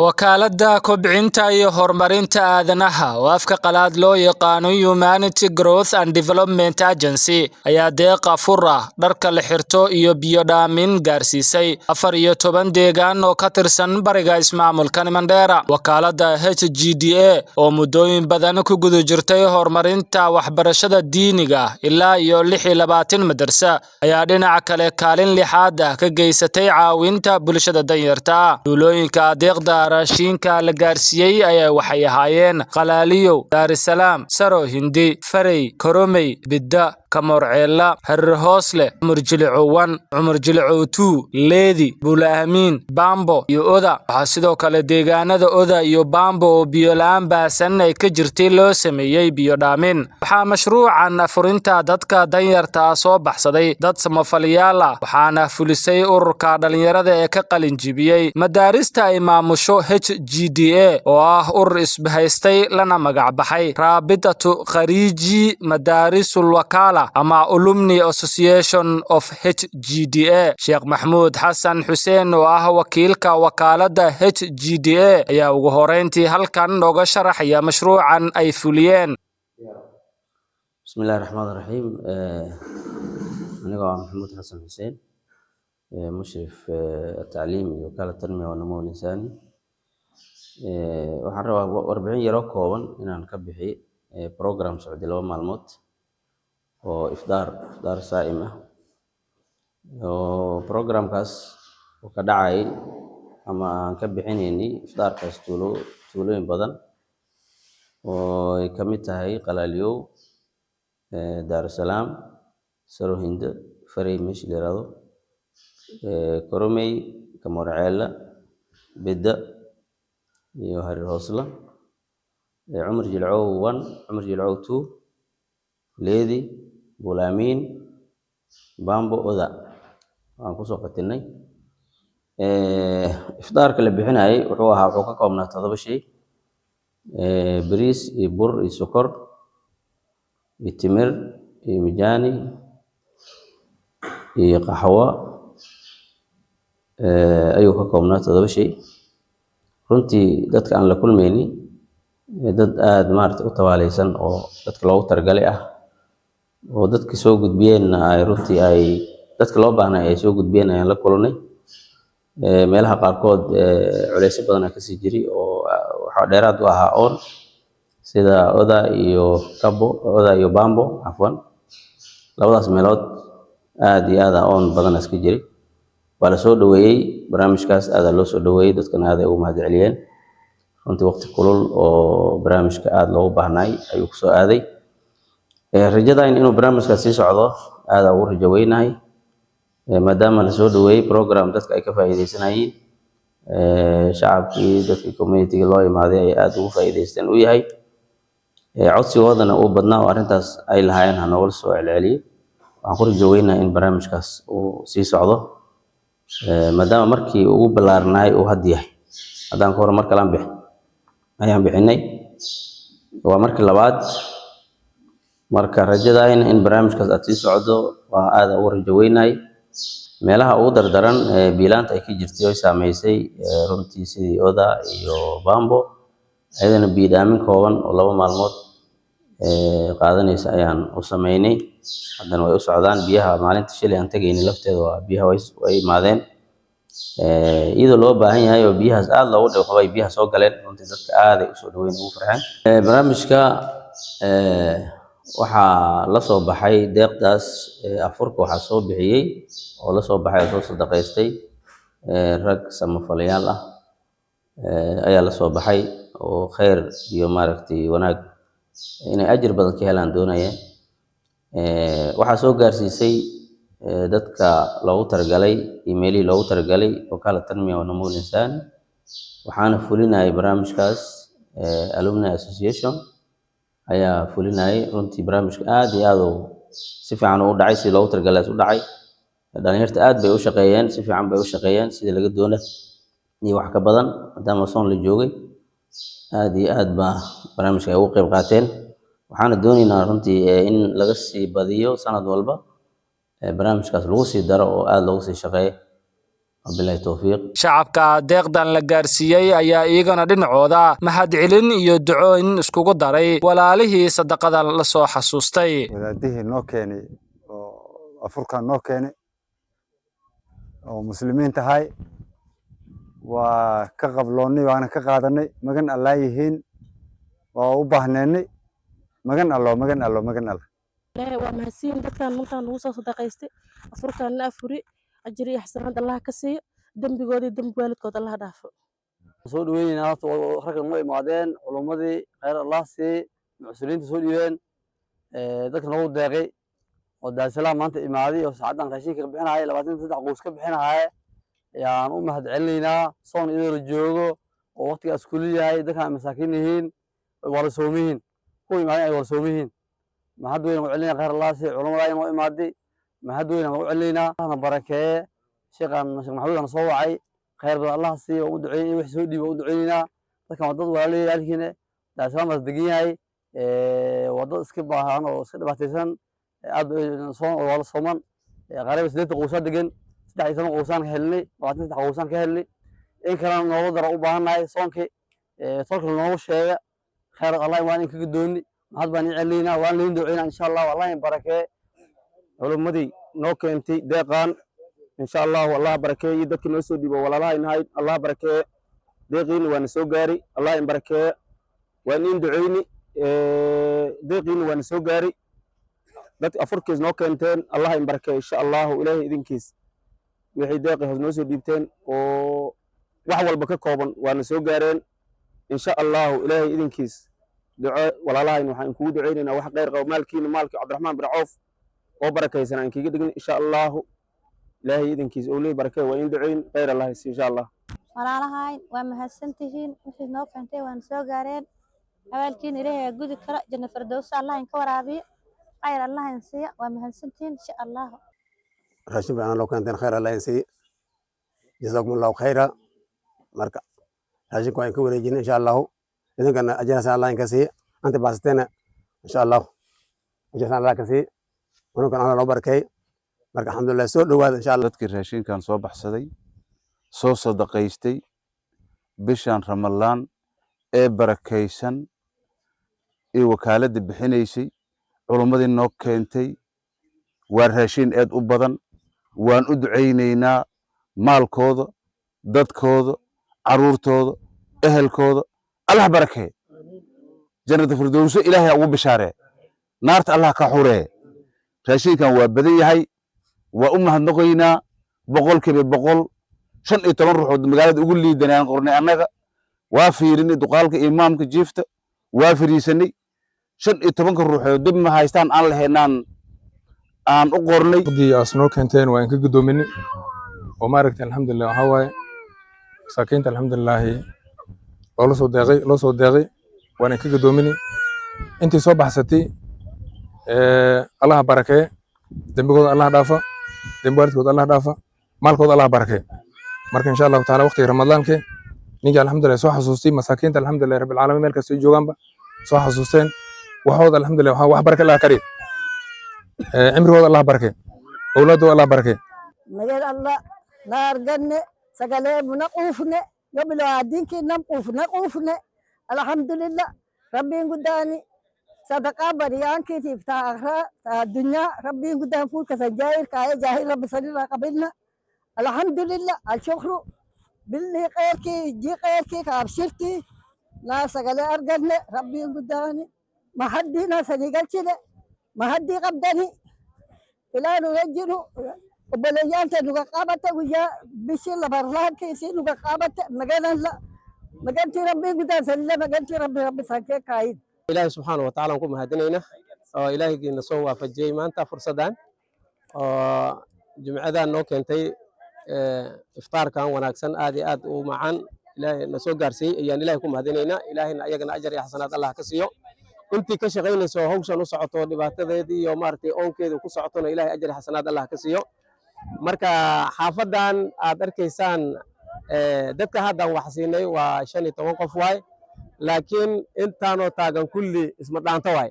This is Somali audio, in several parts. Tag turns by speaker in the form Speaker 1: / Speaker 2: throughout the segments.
Speaker 1: Wakaaladda Kobcinta iyo Horumarinta Aadanaha, oo afka qalaad loo yaqaano Humanity Growth and Development Agency, ayaa deeq afur ah, dharka la xirto iyo biyo dhaamin gaarsiisay 14 deegaan oo ka tirsan bariga ismaamulka Mandera. Wakaaladda HGDA oo muddooyin badan ku guda jirtay horumarinta waxbarashada diiniga ilaa iyo 26 madarsa ayaa dhinaca kale kaalin lixaad ah ka geysatay caawinta bulshada danyarta ah. Tuulooyinka deeqda raashinka la gaarsiiyey ayaa waxay ahaayeen Qalaaliyow, Daarisalaam, Saro Hindi, Farey, Koromey, Bidda, Kamoorceella, Harir Hoosle, Cumar Jilicow 1, Cumar Jilicow 2, Leedi, Buula Amiin, Bambo iyo Oda. Waxaa sidoo kale deegaanada Oda iyo Bambo oo biyo la'aan baahsan ay ka jirtay loo sameeyey biyo dhaamin. Waxaa mashruucan afurinta dadka danyarta ah soo baxsaday dad samafalayaal ah, waxaana fulisay ururka dhalinyarada ee ka qalin jibiyey madaarista ay maamusho HGDA, oo ah urur isbahaystay lana magac baxay Raabitatu Khariiji Madaarisul Wakaala ama Alumni Association of HGDA. Sheekh Maxamuud Xasan Xuseen, oo ah wakiilka wakaaladda HGDA, ayaa ugu horeyntii halkan nooga sharaxaya mashruucan ay fuliyeen.
Speaker 2: Bismi illaahi raxmaani raxiim. Anigoo ah Maxamuud Xasan Xuseen, mushrif tacliim iyo wakaalad tanmiya wa namuw insaani, waxaan rabaa warbixin yaroo kooban inaan ka bixiyo program socday 2 maalmood oo ifdaar saa'im ah, oo programkaas uu ka dhacay ama aan ka bixinaynay ifdaarkaas tuulooyin badan oo ay ka mid tahay Qalaaliyow, Daarusalaam, Saro Hindo, Farey meesha la yiraahdo, Koromey, Kamoorceella, Bidda iyo Harir Hoosla, Cumar Jilcow 1, Cumar Jilcow 2, Leedi, Buulaamiin, Bambo, Oda aan kusoo qatinay. Ifdaarka la bixinayay wuxuu ahaa, wuxuu ka koobnaa todoba shay: bariis iyo bur iyo sokor iyo timir iyo mijaani iyo qaxwo ayuu ka koobnaa, todoba shay. Runtii dadka aan la kulmayni dad aada maarata u tabaaleysan oo dadka loogu talagalay ah, oo dadki soo gudbiyeenna ay runtii ay dadka loo baahnay ay soo gudbiyeen ayaan la kulanay. Meelaha qaarkood culeysyo badan aa kasii jiray oo waxaa dheeraad u ahaa oon, sida Oda iyo Kabo, Oda iyo Bambo, cafwan, labadaas meelood aad iyo aad aa oon badan iska jiray. Waa la soo dhaweeyey barnaamijkaas, aad aa loo soo dhaweeyey, dadkana aad ay ugu mahadceliyeen. Runtii waqti kulul oo barnaamijka aad loogu baahnay ayuu kusoo aaday. Rajadayn inuu barnaamijkaas sii socdo aad aa ugu rajo weynahay, maadaama lasoo dhaweeyey program dadka ay ka faa'iideysanayeen, shacabkii, dadkii community-ga loo imaaday ay aad ugu faa'iideysteen u yahay, codsigoodana uu badnaa oo arrintaas ay lahaayeen ha noogala soo celceliyey. Waxaan ku rajo weynahay in barnaamijkaas uu sii socdo, maadaama markii ugu ballaarnaay uu hadda yahay. Haddaan ka hor mar kalaan bix ayaan bixinay, waa markii labaad. Marka rajadayna in barnaamijkaas aad sii socdo waa aad ugu rajo weynahay. Meelaha ugu dardaran ee biilaanta ay ka jirtay oo saameysay runtii, sidii Oda iyo Bambo, ayadana biyo dhaamin kooban oo 2 maalmood qaadanaysa ayaan u sameynay. Haddana way u socdaan biyaha. Maalinta shilay aan tegaynay lafteeda waa biyaha way imaadeen, iyadoo loo baahan yahay oo biyahaas aad loogu dhib qabay biyaha soo galeen. Runtii dadka aad ay usoo dhaweyn ugu farxeen. Barnaamijka waxaa la soo baxay deeqdaas afurka, waxaa soo bixiyey oo la soo baxay oo soo sadaqaystay rag samafalayaal ah ayaa la soo baxay, oo khayr iyo maaragtay wanaag inay ajir badan ka helaan doonayeen. Waxaa soo gaarsiisay dadka loogu talagalay iyo meelihii loogu talagalay Wakaalat Tanmiya wa Namuul Insaani, waxaana fulinayay barnaamijkaas Alumni Association ayaa fulinayay. Runtii barnaamijka aad iyo aad uu si fiican u dhacay, sidii loogu talagalay u dhacay. Dhalinyarta aad bay u shaqeeyeen, si fiican bay u shaqeeyeen, sidii laga doona iyo wax ka badan. Maadaama soon la joogay, aad iyo aad baa barnaamijka ay ugu qayb qaateen. Waxaana doonaynaa runtii in laga sii badiyo sanad walba, barnaamijkaas lagu sii daro oo aad loogu sii shaqeeyo. Wabillahi towfiiq.
Speaker 1: Shacabka deeqdan la gaarsiiyey ayaa iyagana dhinacooda mahadcelin iyo ducooyin iskugu daray walaalihii sadaqadan la soo xasuustay.
Speaker 3: Wadaadihii noo keenay oo afurkan noo keenay oo muslimiin tahay, waa ka qabloonnay, waana ka qaadanay. Magan Allaa yihiin, waa u baahneennay. Magan Allo, magan Allo, magan Alla.
Speaker 4: Ilaahay waa mahadsiin dadkan mantaan nagu soo sadaqaystay afurkaana afuri. Ajir iyo xasanaad Allah ka siiyo, dembigoodii dembi waalidkood Allah dhaafo.
Speaker 5: Soo dhaweynaynaa horta ragga noo imaadeen, culummadii khayr Allah siiyey, mucsiriinta soo dhiibeen, dadka noogu deeqay oo Daarsalaam maanta imaaday oo saacaddan raashinka ka bixinaya, 23 qoys ka bixinaya, ayaan u mahad celinaynaa. Soon iyadoo la joogo oo waqtigaas kulul yahay, dadkan ay masaakiin yihiin, ay wala soomiyihiin, kuwa imaadeen ay wala soomiyihiin, mahad weyn u celinaya. Khayr Allah siiye culummada inoo imaaday, mahad weyn aan u celinaynaa. Allahna barakeeye. Sheekhan Sheekh Maxamuud aan soo wacay, khayr badan Allah siiyo, waan u duceynay, wixii soo dhiibay waan u duceynaynaa. Dadkan waa dad walaalayaalkiina, Daarsalaam baas degan yahay, waa dad iska baahan oo iska dhibaataysan, aad soon oo wala sooman. Qariba 80 qoysaa degan, 13 qoysaan ka helnay, 23 qoysaan ka helnay. In kalena noogu daro u baahannahay soonkii tolka noogu sheega. Khayr Allah waan in kaga dooni, mahad baan ii celinaynaa, waan liin duceynaa insha Allah. Allah in barakeeye.
Speaker 6: Culummadii noo keentay deeqaan, insha Allahu Allah barakeeye. Dadkii noo soo dhiibo walaalaha inahay, Allah barakeeye. Deeqiina waana soo gaari, Allah in barakeeye, waan in duceyni. Deeqiina waana soo gaari, dad afurkiis noo keenteen, Allah in barakeeye insha Allahu. Ilaahay idinkiis, wixii deeqi hoos noo soo dhiibteen oo wax walba ka kooban waana soo gaareen insha Allahu. Ilaahay idinkiis, duco walaalahayn waxaan kugu duceynaynaa wax khayr qabo. Maalkiina maalkii Cabdiraxmaan bin Cawf oo barakaysan aan kiga dhigin insha Allahu. Ilaahay idinkiis oo leey barakee, waa in duceyn, khayr Allah insha Allah.
Speaker 7: Walaalahayn, waa mahadsantihiin. Wixii noo keentay waana soo gaareen. Abaalkiin Ilaahay aa gudi kara. Janna firdowsa Allah inka waraabiyo, khayr Allah in siiya. Waa mahadsantihiin insha Allahu.
Speaker 8: Raashin fiican loo keenteen, khayr Allah in siiya, jazaakum Allahu khayra. Marka raashinka waan ka wareejinay insha Allahu, idinkana ajirasa Allah inka siiya. Anta baasateena insha Allahu ajirasa Allah ka siiya, unukan Allah noo barakeey. Marka alxamdulilah, soo dhowaada insha Allah.
Speaker 9: Dadkii raashinkan soo baxsaday, soo sadaqaystay bishan Ramalaan ee barakaysan ee wakaaladda bixinaysay, culummadii noo keentay, waa raashin aad u badan. Waan u ducaynaynaa. Maalkooda, dadkooda, carruurtooda, ehelkooda Allah barakee, jannata firdowso Ilaahay ugu bishaaree, naarta Allah ka xuree. Raashinkan waa badan yahay, waa u mahadnaqaynaa 100%. 15 ruuxood magaalada ugu liidanaan qornay annaga, waa fiirinay duqaalka, imaamka, jiifta, waa fariisanay. 15-ka ruuxood dib ma haystaan aan lahaynaan aan u qornay.
Speaker 10: Dii aas noo keenteen waa in ka gudoominay oo maaragtay, alxamdulilah. Waxaa waaye masaakiinta, alxamdulilaahi, loola soo deeqay, loo soo deeqay, waan in ka gudoominay. Intii soo baxsatay Allaha barakee, dembigooda Allah dhaafa, dembi waalidkooda Allah dhaafa, maalkooda Allah barakee. Marka insha Allahu taala, waqtiga Ramadaanke, ninkii alxamdulilah soo xasuustay masaakiinta, alxamdulilah rabbil caalamiin, meel kastay joogaanba soo xasuusteen waxooda, alxamdulilah, waxaa wax barake Allah ka dhig, cimrigooda Allah barakee, owlaadooda Allah barakee.
Speaker 11: Magan Allah na arganne, sagalee buna quufne, yo bilo aadinki nam quufne quufne. Alhamdulillah, Rabbiin guddaani sadaqaa bariyaankiitiif taa akhiraa taa addunyaa Rabbiin guddaan fuul kasan jaahil kaayee jaahil Rabbi sanirraa qabinna. Alhamdulillah, alshukru billi qeerkii ji qeerkii ka abshirtii naa sagalee arganne. Rabbiin guddaani mahaddii naa sanii galchine, mahaddii qabdani ilaa nu wajjinu. Obboleeyyaan ta'e nu qaqqabatte, guyyaa bishii labarlaan keessi nu qaqqabatte. Maganalla magantii Rabbiin guddaan sanillee magantii Rabbi Rabbi sankee kaayin.
Speaker 12: Ilaahay subxaana wa tacaala aan ku mahadinayna oo Ilaahaygiina soo waafajiyey maanta fursaddan oo jumcadan noo keentay iftaarkan wanaagsan, aad iyo aad u macaan, Ilaahay na soo gaarsiiyey ayaan Ilaahay ku mahadinaynaa. Ilaahayna ayagana ajar iyo xasanaad Allah ka siiyo. Intii ka shaqaynayso hawshan u socoto, dhibaatadeedii iyo maaragtay oonkeedu ku socotona, Ilaahay ajar iyo xasanaad Allah ka siiyo. Marka xaafadan aad arkaysaan, dadka haddaan wax siinay waa 15 qof waay, laakiin intaanoo taagan kulli isma dhaanto waay.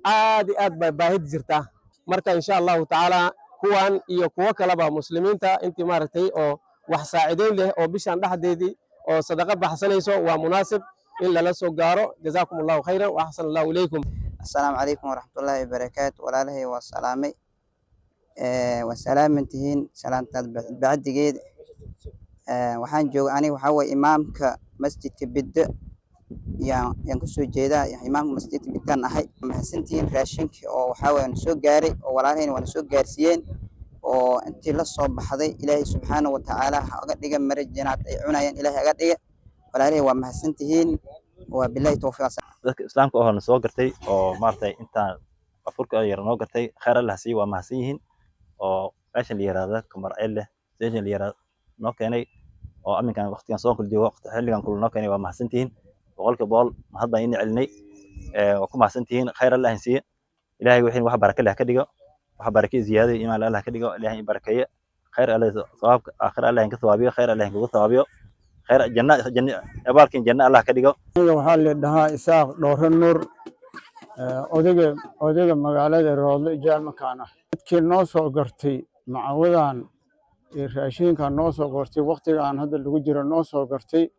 Speaker 12: Aad iyo aad bay baahid jirtaa. Marka insha Allahu tacaala, kuwan iyo kuwo kaleba muslimiinta intii maaragtay oo Wax saaciideyn leh oo bishan dhexdeedii oo sadaqa baxsanayso waa munaasib in lala soo gaaro. Jazaakum Allahu khayran wa axsan Allahu ilaykum.
Speaker 13: Asalaamu calaykum waraxmatullaahi wabarakaatu. Walaalahay, waa salaamay, waa salaaman tihiin. Salaantaad bacdigeed, waxaan jooga aniga waxaa waye imaamka masjidka Biddo yaan kusoo jeedaa. Imaamka masjidka Biddaan ahay. Mahadsantihiin raashinka oo waxaa waye na soo gaaray oo walaalahayna waana soo gaarsiiyeen oo intii la soo baxday. Ilaahay subxaana wa tacaala ha oga dhiga mara janaad ay cunayaan, Ilaahay aga dhiga. Walaalahay, waa mahadsantihiin. Waa bilahi towfiiq.
Speaker 14: Dadka islaamka oo na soo gartay oo maaragtay intaan afurka yar noo gartay, khayr Allah siiyo, waa mahadsan yihiin. Oo meeshan la yiraahdo Kamarceel leh, meeshan la yiraahdo noo keenay oo aminkan waqtigan soo kul joogo, waqti xilligan kul noo keenay, waa mahadsantihiin 100%. Mahad baan idin celinay, waa ku mahadsantihiin. Khayr Allah siiyo. Ilaahay wixii wax baraka leh ka dhigo, wax baraka ziyaado iimaan Allah ka dhigo. Ilaahay in barakeeyo, khayr Allah thawaabka aakhir Allah in ka thawaabiyo, khayr Allah in kugu thawaabiyo, khayr janna janna abaalkin janna Allah ka dhigo.
Speaker 15: Aniga waxaa la dhahaa Isaaq Dhoore Nuur, odayga magaalada Roodle jaamakaan ah. Dadkii noo soo gartay macawadan iyo raashinkan noo soo gartay waqtigaan hadda lagu jiro noo soo gartay,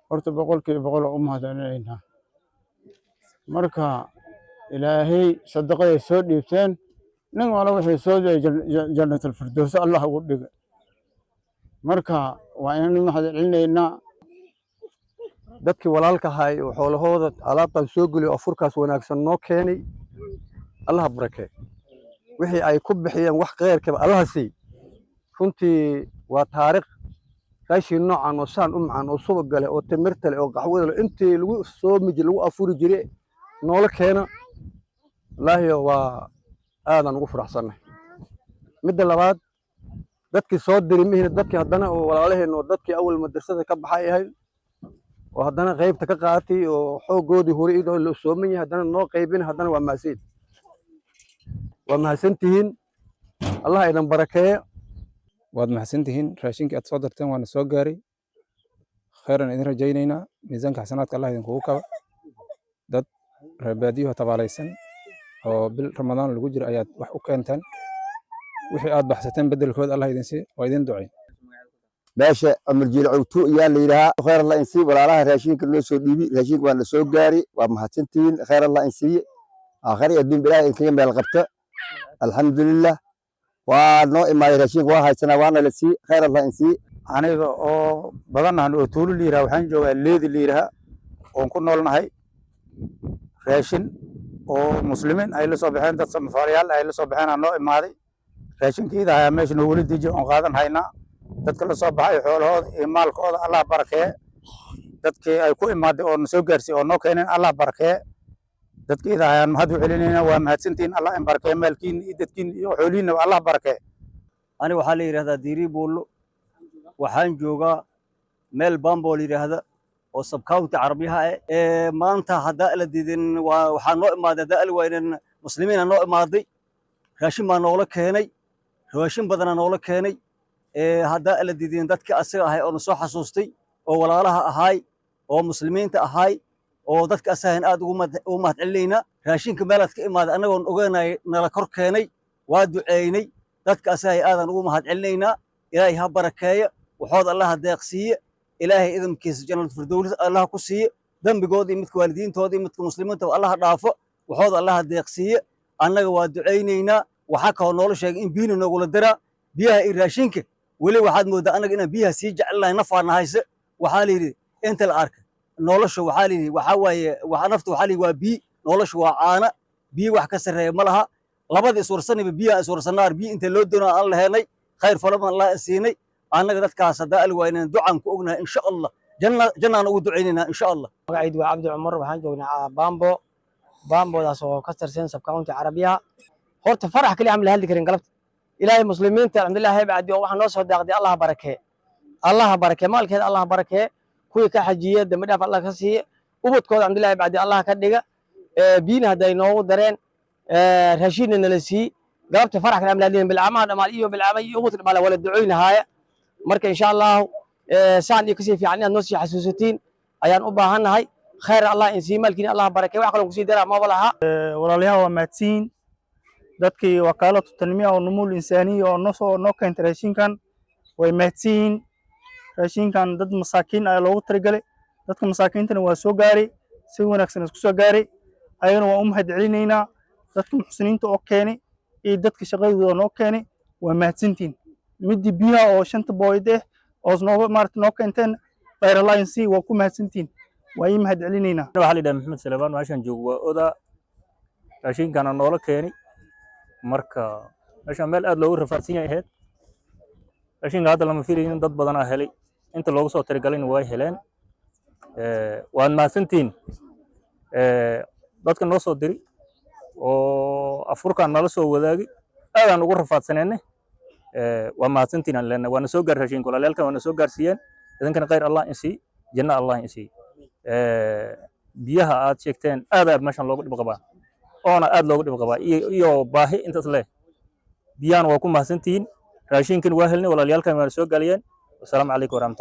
Speaker 15: horta 100% oo u mahadcelinaynaa. Marka Ilaahay sadaqaday soo dhiibteen, nin wala waxay soo dayay Jannatalfirdows Allah ugu dhiga. Marka waa inaan mahadcelinaynaa.
Speaker 16: Dadkii walaalka ahay oo xoolahooda alaabtan soo geliyo, afurkaas wanaagsan noo keenay, Allaha barakee. Wixii ay ku bixiyeen wax kheyrkaba Allaha siiy. Runtii waa taariikh raashin noocan oo saan u macaan oo subag leh oo timirta leh oo qaxwada leh intii lagu soomi jiray, lagu afuri jiray noola keena. Wallaahi waa aadaan ugu faraxsannahay. Midda labaad, dadkii soo diray mihina, dadkii haddana oo walaalaheen oo dadkii awal madrasada ka baxay ahayd oo haddana qaybta ka qaatay oo xooggoodii hore iyadoo la sooman yahay haddana noo qaybin, haddana waa mahadsan, waa mahadsantihiin. Allah idin barakeeyo.
Speaker 10: Waad mahadsantihiin. Raashinkii aad soo darteen waana soo gaaray. Khayran idin rajaynaynaa, miisaanka xasanaadka Allah idinkugu kaba. Dad reer baadiyuhu tabaalaysan oo bil Ramadaan lagu jiro ayaad wax u keenteen. Wixii aad baxsateen beddelkood Allah idin sii. Waa idin ducayn.
Speaker 3: Meesha Cumar Jiil Cawtu ayaa la yidhahaa. Khayr Allah in siiye walaalaha raashinka loo soo dhiibi. Raashinka waa la soo gaari, waa mahadsantihiin. Khayr Allah in siiye, aakhira iyo adduun Ilaahay idinkaga meel qabta. Alxamdulilah, waa noo imaaday raashinka, waa haysanaa, waana la siiye. Khayr Allah in siiye.
Speaker 17: Aniga oo badanahan oo tuulo la yidhaha, waxaan joogaa Leedi la yidhaha oon ku noolnahay. Raashin oo muslimiin ay la soo baxeen, dad samafaalayaal ay la soo baxeen aa noo imaaday. Raashinkiida ayaa meesha noogula dejiya oon qaadan haynaa. Dadka la soo baxay xoolahooda iyo maalkooda Allah barakeeye. Dadkii ay ku imaaday oo na soo gaarsiiye oo noo keeneen Allah barakeeye. Dadkiida ayaan mahad u celinayna. Waa mahadsantihiin. Allah in barakeeye maalkiina iyo dadkiina iyo xoolihiina, Allah barakeeye.
Speaker 5: Aniga waxaa la yidhahdaa Diiri Buullo. Waxaan joogaa meel Bambo la yidhaahda oo subcounty Carabiyaha ah. Maanta haddaa la diidin, waxaa noo imaaday, haddaa ala waynan, muslimiina noo imaaday. Raashin baa noola keenay, raashin badanaa noola keenay. Haddaa ala diidin, dadkii asaga ahay oo na soo xasuustay oo walaalaha ahaay oo muslimiinta ahaay oo dadka asaga aad ugu mahad celinaynaa. Raashinka meelaad ka imaaday annagoon ogaanay nala kor keenay, waa duceynay. Dadka asaga aadan ugu mahad celinaynaa. Ilaahay ha barakeeyo waxood, Allaha deeqsiiye. Ilaahay idamkiisa Jannat Firdows Allah ku siiye. Dembigooda iyo midka waalidiintooda iyo midka muslimiinta Allah dhaafo. Waxood Allaha deeqsiiye. Annaga waa ducaynaynaa. Waxaa kaloo noola sheegay in biyina noogula diraa. Biyaha iyo raashinka weli waxaad mooddaa annaga inaan biyaha sii jecelnahay. Nafaana hayse. Waxaa la yidhi inta la arka nolosha, waxaa la yidhi waxaa waaye nafta, waxaa la yidhi waa biyi, nolosha waa caana. Biyo wax ka sarreeya ma laha. Labada iswarsanayba biyaha iswarsanaar, biyo inta loo doonaa aan la helnay. Khayr fara badan Allah siinay. Annaga dadkaas haddaa ali waynaan ducaan ku ognahay, insha Allah janna jannaan ugu ducaynaynaa, insha Allah.
Speaker 18: Magacaydu waa Cabdi Cumar. Waxaan joognaa Bambo, Bambodaas oo ka tirsan subcounty Carabiyaha. Horta farax kaliya aan la hadli karin galabta. Ilaahay muslimiinta, alxamdulilah, bacdi oo waxaa noo soo daaqday Allah barakee, Allah barakee maalkeeda, Allah barakee. Kuwii ka xajiya dambi dhaaf Allah ka siiye. Ubadkooda, alxamdulilah, bacdi Allah ka dhiga. Biyina hadday noogu dareen, raashinna nala sii. Galabta farax kale aan la hadlin. Bilcamaha dhamaal iyo bilcama iyo ubadka dhamaal wala ducoynahaaya. Marka insha Allahu saan iyo kasii fiican inaad noo sii xasuusatiin ayaan u baahannahay. Khayr Allah in sii, maalkiina Allah barakee. Wax kaloo kusii daraa maba laha.
Speaker 19: Walaalayaal, waa mahadsiin dadkii wakaalatu tanmiya oo numul insaaniya oo noo soo noo keentay raashinkan, way mahadsiin. Raashinkan dad masaakiin ayaa loogu talagalay. Dadka masaakiintana waa soo gaaray, si wanaagsan isku soo gaaray. Ayagana waa u mahad celinaynaa dadka muxsiniinta oo keenay iyo dadka shaqadooda noo keenay. Waa mahadsantihiin. Midii biyaha oo shanta booyad oo nooga maarata noo keenteen, khayr Allah in sii, waa ku mahadsantihiin, waa ii mahad celinaynaa.
Speaker 20: Waxaa la yidhaha Maxamed Salebaan. Meeshaan joogo waa Oda. Raashinkana noola keeni. Marka meeshaan meel aad loogu rafaadsan yahay ahayd. Raashinka hadda lama filaynin, dad badanaa helay, inta loogu soo tirigalin way heleen. Waad mahadsantihiin dadka noo soo diri oo afurkaan nala soo wadaagi. Aadaan ugu rafaadsaneenne. Waa mahadsantihiin aan leenahay. Waana soo gaar raashinka, walaalayaalkan waana soo gaarsiiyeen. Idinkana khayr Allah in sii, janno Allah in sii. Biyaha aad sheegteen aad aad meeshan loogu dhib qabaa, oona aad loogu dhib qabaa iyo baahi intaas leh. Biyahana waa ku mahadsantihiin. Raashinkan waa helnay, walaalayaalkan waana soo galiyeen. Wasalaamu calaykum waraxmatullahi.